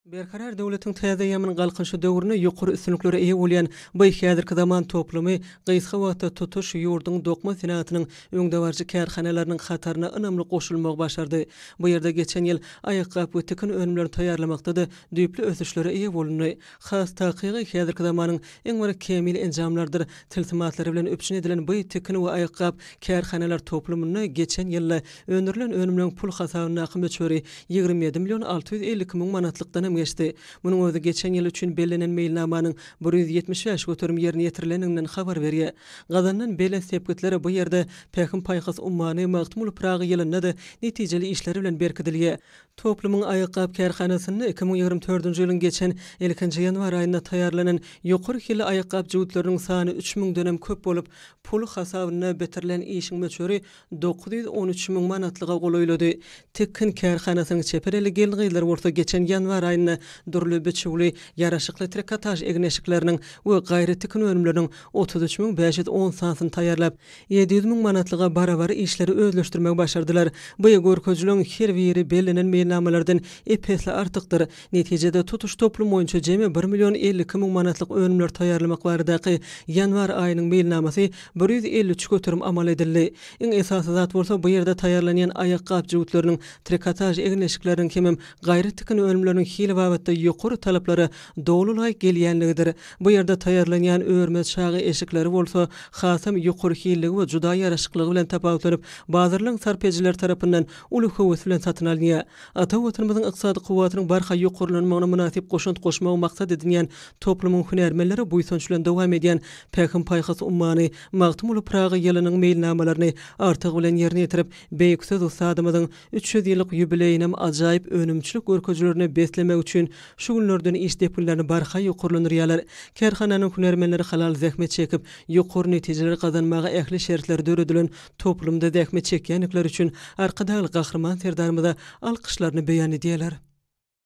Berkarar döwletiň täze eýýamynyň Galkynyşy döwründe ýokary üstünliklere eýe bolýan bu häzirki zaman toplumy gysga wagtda tutuş ýurduň dokma senagatynyň öňdebaryjy kärhanalarynyň hataryna ynamly goşulmagy başardy. Bu ýerde geçen ýyl aýakgap we tikin önümlerini taýýarlamakda-da düýpli ösüşlere eýe bolundy. Has takygy, häzirki zamanyň iň bir kämil enjamlardyr tilsimatlary bilen üpjün edilen bu tikin we aýakgap kärhanalar toplumynda geçen ýylda öndürilen önümleriň pul hasabyndaky möçberi 27 million 652 müň manatlykdan hem geçdi. Munuň özi geçen ýyl üçin bellenen meýilnamanyň 175% ýerine ýetirilendiginden habar berýär. Gazanylan belent sepgitler bu ýerde Pähim-paýhas ummany Magtymguly Pyragy ýylynda-da netijeli işler bilen berkidilýär. Toplumyň aýakgap kärhanasynda 2024-nji ýylyň geçen ilkinji ýanwar aýynda taýýarlanan ýokary hilli aýakgap jübütleriniň sany üç müňdenem köp bolup, pul hasabynda bitirilen işiň möçberi 913 müň manatlyga golaýlady. Tikin kärhanasynyň çeper elli gelin-gyzlary bolsa geçen ýanwar aýynda dürli biçüwli, ýaraşykly trikotaž egin-eşikleriniň we gaýry tikin önümleriniň 33 510 sanysyny taýýarlap, 700 müň manatlyga barabar işleri özleşdirmegi başardylar. Bu görkezijileriň her biri bellenen meýilnamalardan ep-esli artykdyr. Netijede, tutuş toplum boýunça jemi bir million 52 müň manatlyk önümleri taýýarlamak baradaky ýanwar aýynyň meýilnamasy 153% amal edildi. Iň esasy zat bolsa, bu ýerde taýýarlanýan aýakgap jübütleriniň, trikotaž egin-eşikleriniň hemem gaýry tikin önümleriniň hili babatda ýokary talaplara doly laýyk gelýänligidir. Bu ýerde taýýarlanýan örme çaga eşikleri bolsa hasam ýokary hilligi we juda ýaraşyklygy bilen tapawutlanyp, bazarlaryň sarp edijileri tarapyndan uly höwes bilen satyn alynýar. Ata Watanymyzyň ykdysady kuwwatynyň barha ýokarlanmagyna mynasyp goşant goşmagy maksat edinýän toplumyň hünärmenleri buýsanç bilen dowam edýän Pähim-paýhas ummany Magtymguly Pyragy ýylynyň meýilnamalaryny artygy bilen ýerine ýetirip, beýik söz ussadymyzyň 300 ýyllyk ýubileýinem ajaýyp önümçilik görkezijilerine beslemek üçin şu günlerden iş depginlerini barha ýokarlandyrýarlar. Kärhananyň hünärmenleri halal zähmet çekip, ýokary netijeleri gazanmaga ähli şertler döredilen toplumda zähmet çekýändikleri üçin Arkadagly Gahryman Serdarymyza alkyşlaryny beýan edýärler.